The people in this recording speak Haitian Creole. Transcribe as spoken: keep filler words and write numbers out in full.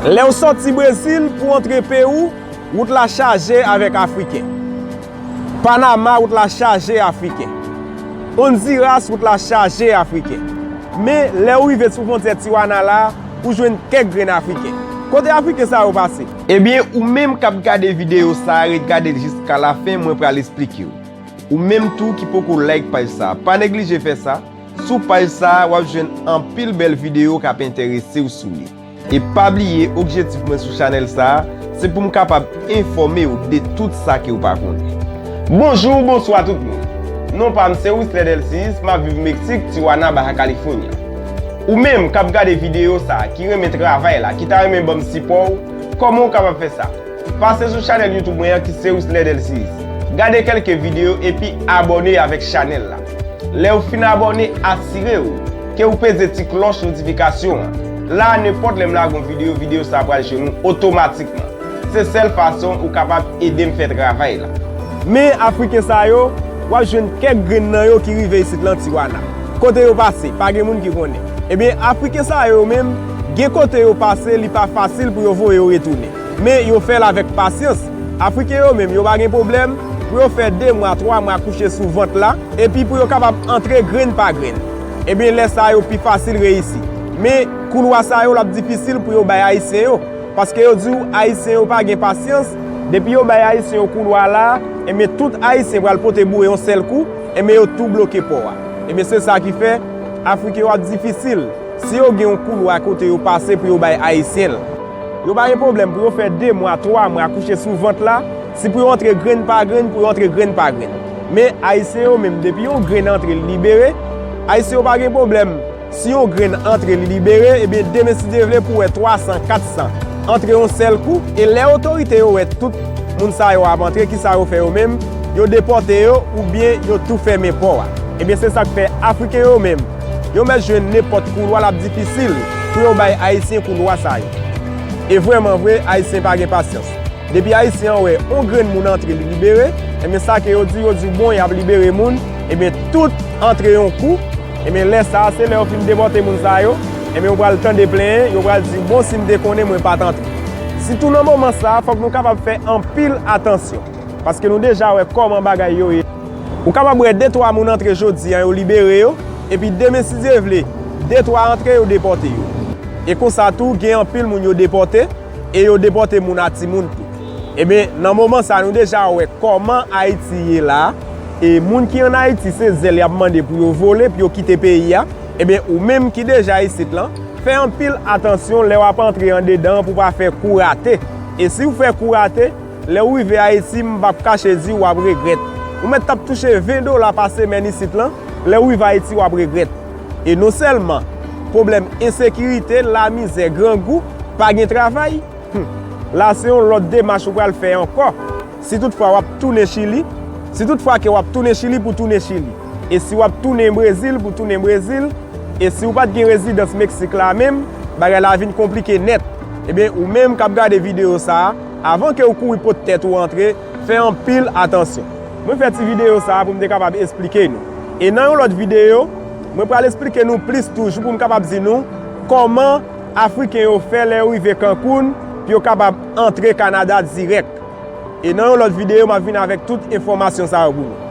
Lè w sòti Brezil pou w antre Pewou, wout la chaje avèk Afriken. Panama, wout la chaje Afriken. Honduras, wout la chaje Afriken. Men, lè w rive sou fwontyè Tijuana la, ou jwenn kèk grenn Afriken. Kote Afriken sa yo pase? Ebyen, ou menm k ap gade videyo sa a, ret gade l jiska lafen, mwen pral esplike w. Ou menm tou ki poko like paj sa a, pa neglije fè sa. Sou paj sa a, w ap jwenn anpil bèl videyo k ap enterese w sou li. E pa bliye, objektif mwen sou chanèl sa a, se pou m kapab enfòme w de tout sa ke w pa konnen. Bonjou, bonswa tout moun. Non pa m se Wisler Delcius, m ap viv Meksik, Tijuana, Baja California. Ou menm k ap gade videyo sa a, ki renmen travay la, ki ta renmen ban m sipò w, kòman w kapab fè sa? Pase sou chanèl YouTube mwen an ki se Wisler Delcius. Gade kèlke videyo epi abòne avèk chanèl la. Lè w fin abòne, asire w ke w peze ti klòch notifikasyon an. La, nenpòt lè m lage yon videyo, videyo sa a pral jwenn ou otomatikman. Se sèl fason ou kapab ede m fè travay la. Men Afriken sa yo, w ap jwenn kèk grenn nan yo ki rive isit lan Tijuana. Kote yo pase, pa gen moun ki konnen. Ebyen, Afriken sa yo menm, gen kote yo pase, li pa fasil pou yo voye yo retounen. Men yo fè l avèk pasyans. Afriken yo menm, yo pa gen pwoblèm pou yo fè de mwa, twa mwa kouche sou vant la, epi pou yo kapab antre grenn pa grenn. Ebyen, lè sa yo pi fasil reyisi. Men koulwa sa yo, l ap difisil pou yo bay Ayisyen yo, paske yo di w Ayisyen yo pa gen pasyans. Depi yo bay Ayisyen yo koulwa la, ebyen, tout Ayisyen pral pote boure yon sèl kou, ebyen, yo tou bloke pò a. Ebyen, se sa ki fè Afriken yo ap difisil. Si yo gen yon koulwa kote yo pase pou yo bay Ayisyen l, yo pa gen pwoblèm pou yo fè de mwa, twa mwa kouche sou vant la, si pou yo antre grenn pa grenn, pou yo antre grenn pa grenn. Men Ayisyen yo menm, depi yon grenn antre, li libere, Ayisyen yo pa gen pwoblèm. Si yon grenn antre, li libere, ebyen, demen, si Dye vle, pou w wè twa san, kat san antre yon sèl kou. E lè otorite yo wè tout moun sa yo ap antre, kisa yo fè yo menm? Yo depòte yo oubyen yo tou fèmen pò a. Ebyen, se sa k fè Afriken yo menm, yo mèt jwenn nenpòt koulwa, l ap difisil pou yo bay Ayisyen koulwa sa yo. E vrèman vre, Ayisyen pa gen pasyans. Depi Ayisyen an wè yon grenn moun antre, li libere, ebyen, sa ke yo di, yo di, bon, y ap libere moun, ebyen, tout antre yon kou, ebyen, lè sa a, se lè yo fin depòte moun sa yo, ebyen, yo pral tande plenyen, yo pral di, bon, si m te konnen, mwen pa t antre. Sitou nan moman sa a, fòk nou kapab fè anpil atansyon. Paske nou deja wè kòman bagay yo ye. Ou kapab wè de twa moun antre jodi a, yo libere yo, epi demen, si Dye vle, de twa antre, yo depòte yo. E konsa tou, gen anpil moun yo depòte, e yo depòte moun a timoun tou. Ebyen, nan moman sa, nou deja wè kòman Ayiti ye la. E moun ki ann Ayiti, se zèl y ap mande pou yo vole, pou yo kite peyi a. Ebyen, ou menm ki deja isit lan, fè anpil atansyon lè w ap antre andedan an pou w pa fè kou rate. E si w fè kou rate, lè w rive Ayiti, m p ap kache di w, w ap regrèt. Ou mèt t ap touche ven dola pa semèn isit lan, lè w rive Ayiti, w ap regrèt. E non sèlman pwoblèm ensekirite, lamizè, grangou, pa gen travay, hmm, la se yon lòt demach ou pral fè ankò. Si toutfwa w ap tounen Chili, si toutfwa ke w ap tounen Chili pou tounen Chili, e si w ap tounen Brezil pou tounen Brezil, e si w pa t gen rezidans Meksik la menm, bagay la vin konplike nèt. Ebyen, ou menm k ap gade videyo sa a, avan ke w kouri pot tèt ou antre, fè anpil atansyon. Mwen fè ti videyo sa a pou m te kapab esplike nou. E nan yon lòt videyo, mwen pral esplike nou plis toujou pou m kapab di nou kòman Afriken yo fè lè yo rive Cancun pou yo kapab antre Kanada dirèk. E nan yon lòt videyo, m ap vin avèk tout enfòmasyon sa yo pou nou.